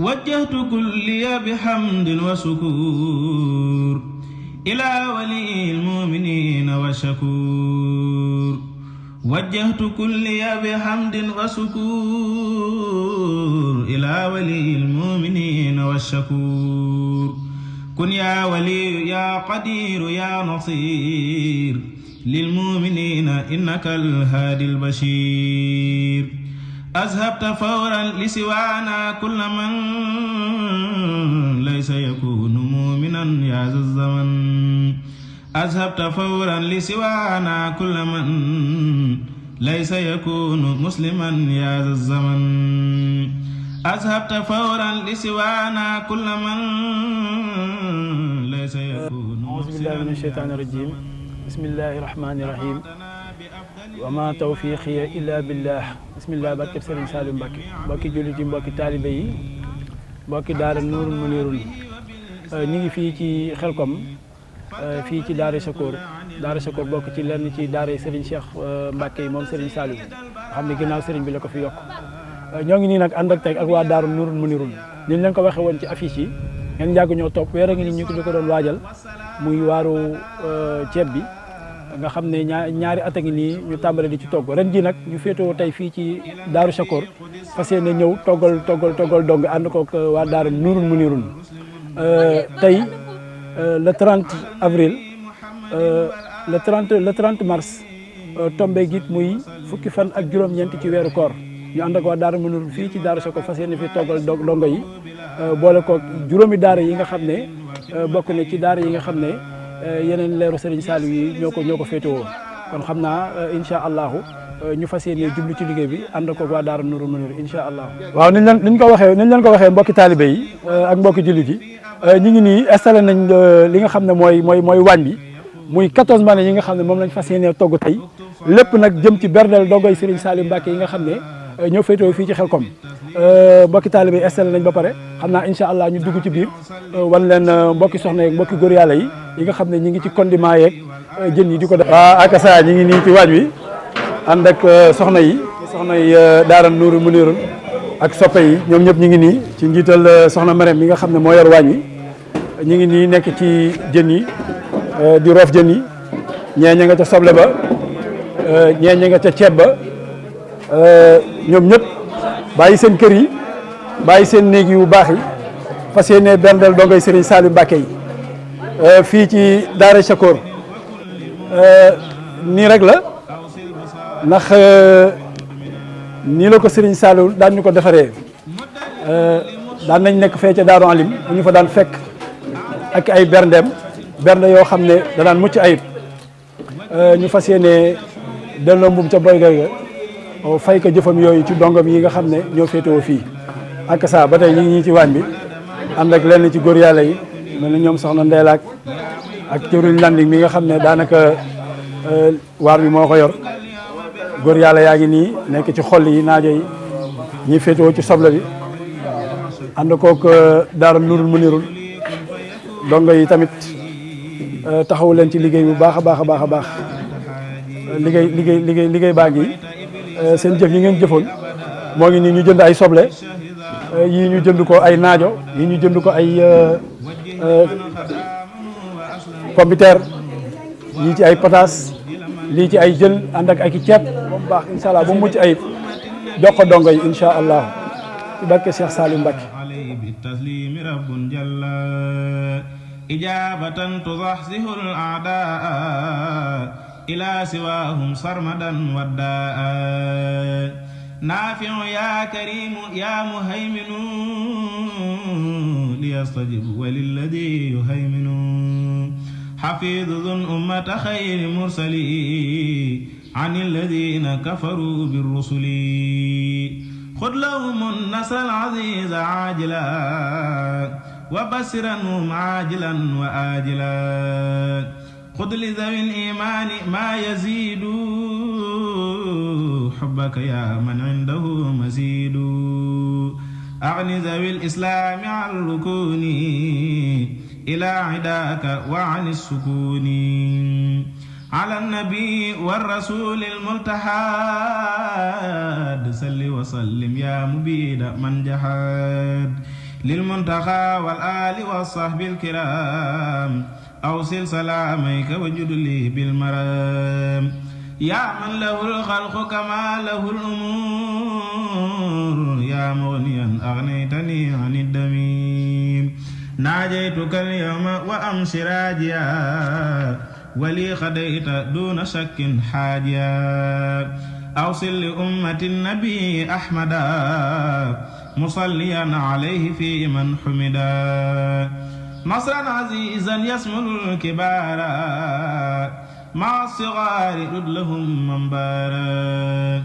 وجهت كلي بحمد وشكور إلى ولي المؤمنين والشكور وجهت كلي بحمد وشكور إلى ولي المؤمنين والشكور كن يا ولي يا قدير يا نصير للمؤمنين إنك الهادي البشير أذهبت فورا لسوانا كل من ليس يكون مؤمنا يا ذا الزمن أذهبت فورا لسوانا كل من ليس يكون مسلما يا ذا الزمن أذهبت فورا لسوانا كل من ليس يكون أعوذ بالله من الشيطان الرجيم بسم الله الرحمن الرحيم وما توفيقي إلا بالله بسم الله barke Serigne Saliou Mbacké mbokki jullit yi mbokki taalibe yi mbokki daara Nuurul Muniirun ñu ngi fii ci Xelkom fii ci Daara Chakour bokk ci lenn ci daara Serigne Cheikh Mbacké yi moom Serigne Saliou nga xam ne ginnaaw Serigne bi la ko fi yokk ñoo ngi nii nag ànd ak tey ak waa Daara Nuurul Muniirun ni ñu leen ko waxee woon ci affiche yi ngeen yàgg ñoo topp weer a ngi ni ñu ko doon waajal muy waaru ceeb bi nga xam ne ñaari at a ngi nii ñu tàmbale di ci togg ren ji nag ñu féetewoo tey fii ci Daaru Chakour fas yéene ñëw toggal dong ànd kook waa Daara Nuurul Muniirun tey le 30 avril le 30 mars tombé git muy fukki fan ak juróom-ñeent ci weeru koor ñu ànd ak waa Daara Muniirun fii ci Daaru Chakour fas yéene fi toggal dongo yi boole kook juróomi daara yi nga xam ne bokk na ci daara yi nga xam ne yeneen leeru Serigne Saliou yi ñoo ko féetewoo kon xam naa incha allahu ñu fas yéene jublu ci liggéey bi ànd ko waa Daara Nuurul Muniirun incha allah. waaw niñ leen ko waxee mbokki taalibe yi ak mbokki jullit yi ñu ngi nii installé nañ li nga xam ne mooy waañ bi muy 14 mane yi nga xam ne moom lañ fas yéene togg tey lépp nag jëm ci berdel dongoy Serigne Saliou Mbacké yi nga xam ne ñoo féetewoo fii ci Xelkom mbokki taalibe yi installé nañ ba pare xam naa incha allah ñu dugg ci biir wan leen mbokki soxna yeeg mbokki góor yàlla yi nga xam ne ñi ngi ci condiment yeeg jën yi di ko def. waaw ak saa ñi ngi nii ci waañ wi ànd ak soxna yi Daara Nuurul Muniirun ak soppe yi ñoom ñëpp ñi ngi nii ci njiital soxna Marème mi nga xam ne moo yor waañ wi ñi ngi nii nekk ci jën yi di roof jën yi ñee ña nga ca soble ba ñee ña nga ca ceeb ba ñoom ñëpp bàyyi seen kër yi bàyyi seen néeg yu baax yi fas yéene berndeel dongoy Serigne Saliou Mbacké yi fii ci Daara Chakour nii rek la ndax nii la ko Serigne Saliou daan ñu ko defaree daan nañ nekk fee ca Daaru Alim bu ñu fa daan fekk ak ay bernde yoo xam ne da daan mucc ayib ñu fas yéene delloo mbum ca boy ga fay ko jëfam yooyu ci dongam yi nga xam ne ñoo féetewoo fii ak saa ba tey ñu ngi ñii ci waañ bi ànd ak lenn ci góor yàlla yi mel na ñoom soxna Ndeelaak ak jëruñ landing mi nga xam ne daanaka waar bi moo ko yor góor yàlla yaa ngi nii nekk ci xol yi naajo yi ñi féetewoo ci soble bi ànd kook Daara Nuurul Muniirun dongo yi tamit taxawu leen ci liggéey bu baax a baax liggéey baa ngi seen jëf yi ngeen jëfoon moo ngi nii ñu jënd ay soble yii ñu jënd ko ay naajo yii ñu jënd ko ay pompiteer yii ci ay pataas lii ci ay jën ànd ak ay ceeb ba mu baax incha allah ba mu mucc ayib jox ko dongo yi incha allah ci barke Cheikh Saliou Mbacké ijabatan tuzaxzihu al-a'daa ila siwahum sarmadan waddaa naafi'u ya karimu ya muhayminu liyastajibu walilladi yuhayminu xafidu dun ummata xayri mursali an alladina kafaru birrusuli xud lahum nasra al-aziza aajila wa basiranhum aajilan wa aajila خذ لذوي الإيمان ما يزيد حبك يا من عنده مزيد أغن ذوي الإسلام عن الركون إلى عداك وعن السكون على النبي والرسول الملتحد صل وسلم يا مبيد من جحد للمنتقى والآل والصحب الكرام أوصل سلاميك وجد لي بالمرام يا من له الخلق كما له الأمور يا مغنيا أغنيتني عن الدميم ناجيتك اليوم وأمس راجيا ولي خديت دون شك حاجيا أوصل لأمة النبي أحمدا مصليا عليه في من حمدا نصرا عزيزا يسمو الكبارا مع الصغار رد لهم منبارا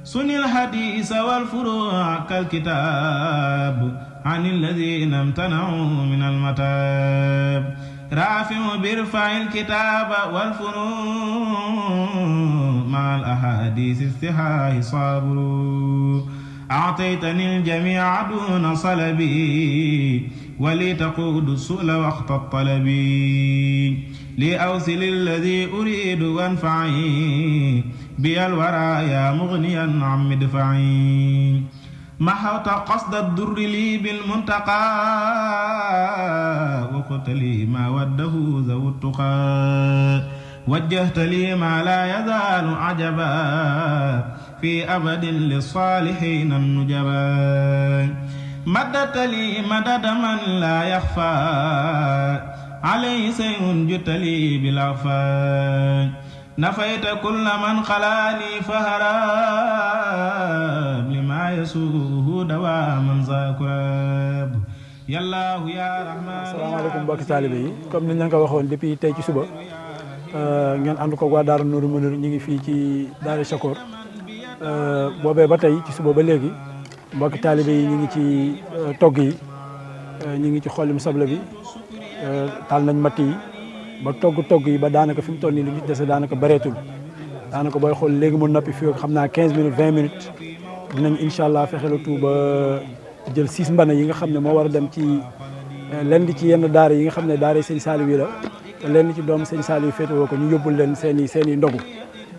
سني الحديث والفروع كالكتاب عن الذين امتنعوا من المتاب رافع بيرفع الكتاب والفروع مع الأحاديث استحاه صابر أعطيتني الجميع دون صلبي ولي تقود السؤل وقت الطلب لأوصل الذي أريد وانفعي بي الورى يا مغنيا عن مدفعي محوت قصد الدر لي بالمنتقى وقلت لي ما وده ذو التقى وجهت لي ما لا يزال عجبا في أبد للصالحين النجبا مددت لي مدد من لا يخفى عليه شيء جئت لي بالعفا نفيت كل من خلاني فهراب لما يسوه دواما ذاكراب يالله يا رحمن. asalaamaaleykum mbokki taalibe yi comme ni ñu ko waxoon depuis tey ci suba ngeen ànd ko waa Daara Nourou Mounir ñu ngi fii ci Daara Chakor boobee ba tey ci suba ba léegi mbokki taalibe yi ñu ngi ci togg yi ñu ngi ci xollim soble bi taal nañ matt yi ba togg yi ba daanaka fi mu toll nii li ñu dese daanaka bareetul daanaka booy xool léegi mu noppi fii xam naa 15 minutes 20 minutes dinañ incha allah fexe la tout ba jël 6 mbana yi nga xam ne moo war a dem ci lenn ci yenn daara yi nga xam ne daara yi sëñ Saliou yi la te lenn ci doom sëñ Saliou yi féetewoo ko ñu yóbbul leen seen i ndogu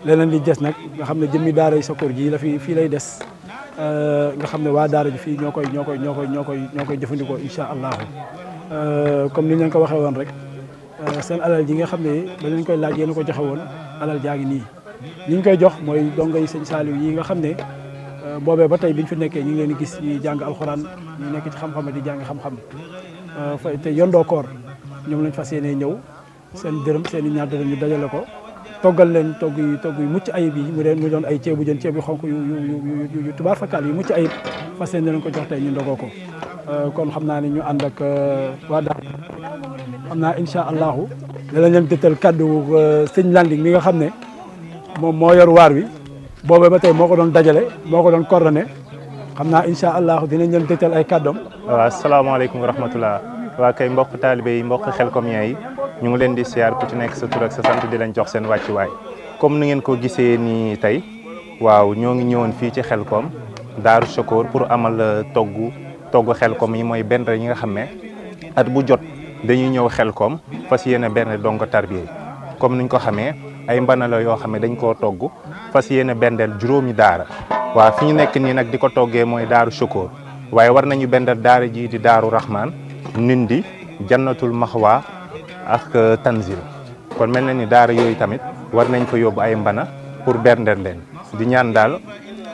leneen li des nag nga xam ne jëmmi daara yi Chakor ji la fii lay des nga xam ne waa daara ji fii ñoo koy jëfandikoo incha allah comme ni ñu leen ko waxee woon rek seen alal ji nga xam ne ba leen koy laaj yéen ko joxe woon alal jaa ngi nii li ñu koy jox mooy dongo yi sëñ Saliou yi nga xam ne boobee ba tey biñ fi nekkee ñu ngi leen di gis ñuy jàng alxuraan ñu nekk ci xam-xam di jàng xam-xam te yondoo koor ñoom lañ fas yéene ñëw seen dërëm seen i ñaar dërëm ñu dajale ko toggal leen togg yu mucc ayib yi mu doon ay ceebu jën ceeb yu xonk yu tubaar fakkaal yu mucc ayib fas yéene leen ko jox tey ñu ndogoo ko kon xam naa ne ñu ànd ak waa daal xam naa incha allahu danañ leen dëttal kàddu sëñ Landing mi nga xam ne moom moo yor waar wi boobee ba tey moo ko doon dajale moo ko doon coordonné xam naa incha allahu dinañ leen dëttal ay kàddoom. waaw asalaamaaleykum wa rahmatulah waa kay mbokk taalibe yi mbokk Xelcom yi ñu ngi leen di siyaar ku ci nekk sa tur ak sa sant di leen jox seen wàccuwaay comme ni ngeen ko gisee nii tey waaw ñoo ngi ñëwoon fii ci Xelcom Daaru Chakor pour amal togg Xelcom yi mooy benn yi nga xam ne at bu jot dañuy ñëw Xelcom fas yéene benn dongo tarbiya comme niñ ko xamee ay mbana la yoo xam ne dañ koo togg fas yéene bendeel juróomi daara waaw fi ñu nekk nii nag di ko toggee mooy Daaru Chakor waaye war nañu bendeel daara ji di Daaru Rahman Nindi Jannatul Maxwa ak Tanzil kon mel na ni daara yooyu tamit war nañ fa yóbbu ay mbana pour bendeel leen di ñaan daal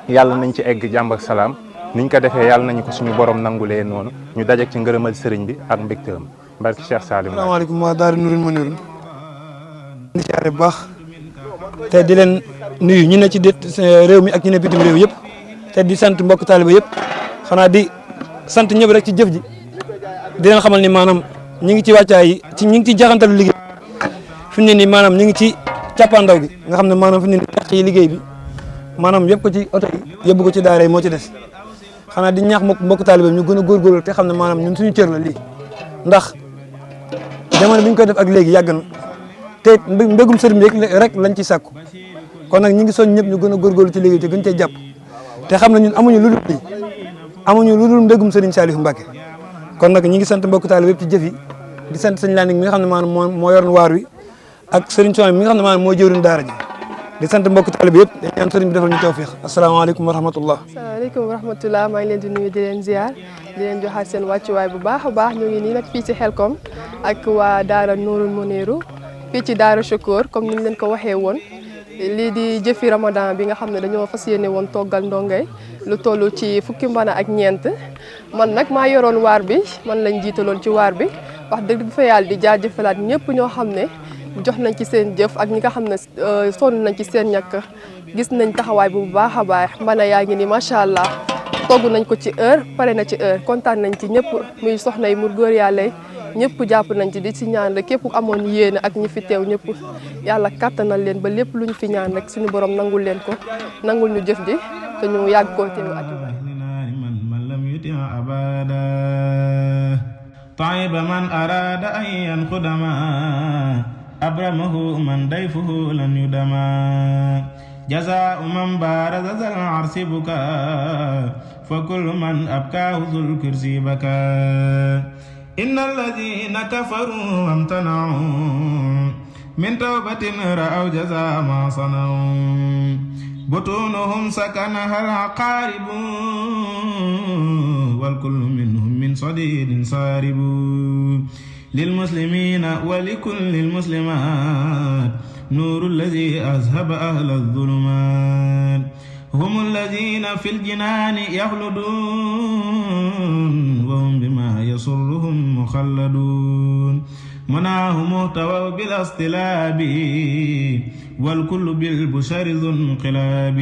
yàlla nañ ci egg jàmm ak salaam niñ ko defee yàlla nañu ko suñu borom nangulee noonu ñu dajek ci ngërëmal sëriñ bi ak mbégteem barki Cheikh Salim. asalaamaaleykum waa Daara Nourou Mounir di siyaare bu baax te di leen nuyu ñu ne ci réew mi ak ñu ne bitim réew yëpp te di sant mbokk taaliba yëpp xanaa di sant ñëpp rek ci jëf ji di leen xamal ni maanaam ñu ngi ci wàccaay yi ñu ngi ci jaxantalu liggéey fi mu ne nii maanaam ñu ngi ci càppaandaw gi nga xam ne maanaam fi mu ne nii ci liggéey bi maanaam yëpp ko ci oto yi yóbbu ko ci daara yi moo ci des xanaa di ñaax mbokk taaliba ñu gën a góorgóorlu te xam ne maanaam ñun suñu cër la lii ndax jamono bi ñu koy def ak léegi yàgg na te mbégum sëriñ bi rek lañ ci sàkku kon nag ñi ngi soñ ñëpp ñu gën a góorgóorlu ci liggéey te gën cee jàpp te xam ne ñun amuñu lu dul lii amuñu lu dul mbégum sëriñ Saliou Mbacké kon nag ñi ngi sant mbokk taaliba yëpp ci jëf yi di sant sëñ Landing mi nga xam ne maanaam moo yoroon waar wi ak sëriñ Sow mi nga xam ne maanaam moo jëwriñ daara ji di sant mbokk taalibe yëpp di ñaan sëriñ bi defal ñu tawfiix asalaamaaleykum wa rahmatullah. asalaamaaleykum wa rahmatullah maa ngi leen di nuyu di leen ziar di leen joxaat seen wàccuwaay bu baax a baax ñu ngi nii nag fii ci Xelkom ak waa Daara Nourul Mouniru fii ci Daara Choukour comme ni ñu leen ko waxee woon lii di jëfi Ramadan bi nga xam ne dañoo fas yéene woon toggal ndongay lu toll ci fukki mbana ak ñeent man nag maa yoroon waar bi man lañ jiitaloon ci waar bi wax dëgg fa yàlla di jaajëfalaat ñëpp ñoo xam ne jox nañ ci seen jëf ak ñi nga xam ne sonn nañ ci seen ñàkk gis nañ taxawaay bu baax a baax mbana yaa ngi ni macha allah togg nañ ko ci heure pare na ci heure kontaan nañ ci ñëpp muy soxna yi mu góor yàlla ñëpp jàpp nañ ci di ci ñaan rek képp amoon yéene ak ñi fi teew ñëpp yàlla kàttanal leen ba lépp lu ñu fi ñaan rek suñu borom nangul leen ko nangul ñu jëf ji te ñu yàgg koo teew at طيب من أراد أن ينقدما أبرمه من ضيفه لن يدما جزاء من بارز ذا العرس بكى فكل من أبكاه ذو الكرسي بكى إن الذين كفروا وامتنعوا من توبة رأوا جزاء ما صنعوا بطونهم سكنها العقارب والكل منهم من صديد صارب للمسلمين ولكل المسلمات نور الذي أذهب أهل الظلمات هم الذين في الجنان يخلدون وهم بما يسرهم مخلدون مناهم محتوى بلا اصطلاب والكل بالبشر ذو انقلاب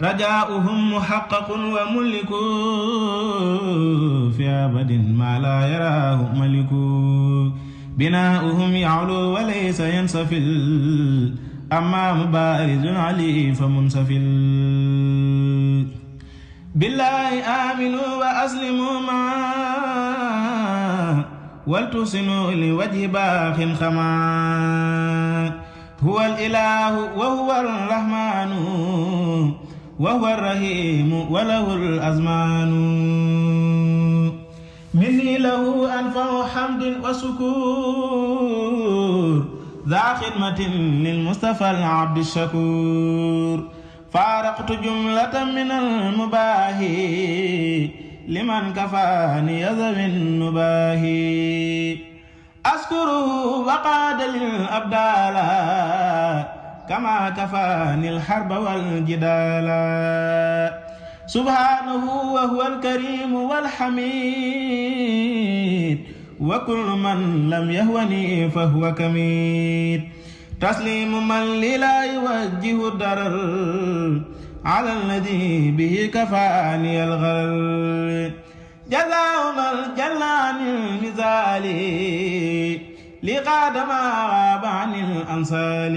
رجاؤهم محقق وملك في أبد ما لا يراه ملك بناؤهم يعلو وليس ينسفل أما مبارز علي فمنسفل بالله آمنوا وأسلموا معا ولتحسنوا لوجه باخ خما هو الإله وهو الرحمن وهو الرحيم وله الأزمان مني له أنفع حمد وسكور ذا خدمة للمصطفى العبد الشكور فارقت جملة من المباهي لمن كفاني ذوي النباهي أذكره وقاد للأبدال كما كفاني الحرب والجدال سبحانه وهو الكريم والحميد وكل من لم يهوني فهو كميد تسليم من لا يوجه الضرر على الذي به كفاني الغرر جزاء من جل عن المثال لقاد ما غاب عن الأنصال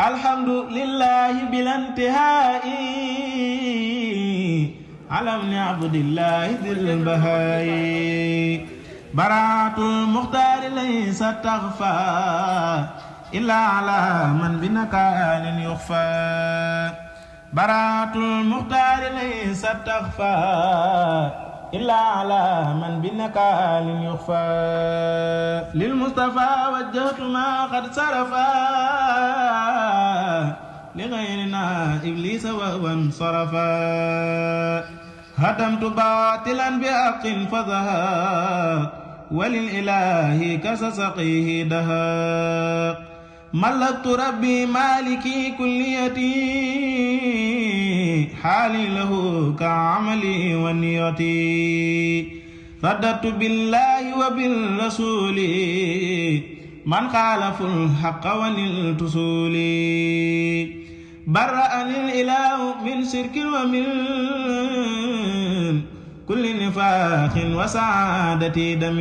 الحمد لله بلا انتهاء على ابن عبد الله ذي البهاء براءة المختار ليس تخفى إلا على من بنكال يخفى براءة المختار ليس تخفى إلا على من بنكال يخفى للمصطفى وجهت ما قد صرفا لغيرنا إبليس وهو انصرفا هدمت باطلا بحق فذهب وللإله كسسقيه دهاق ملكت ربي مالكي كليتي حالي له كعملي ونيتي رددت بالله وبالرسول من خالف الحق ونلت سولي برأني الإله من شرك ومن كل نفاق وسعادة دم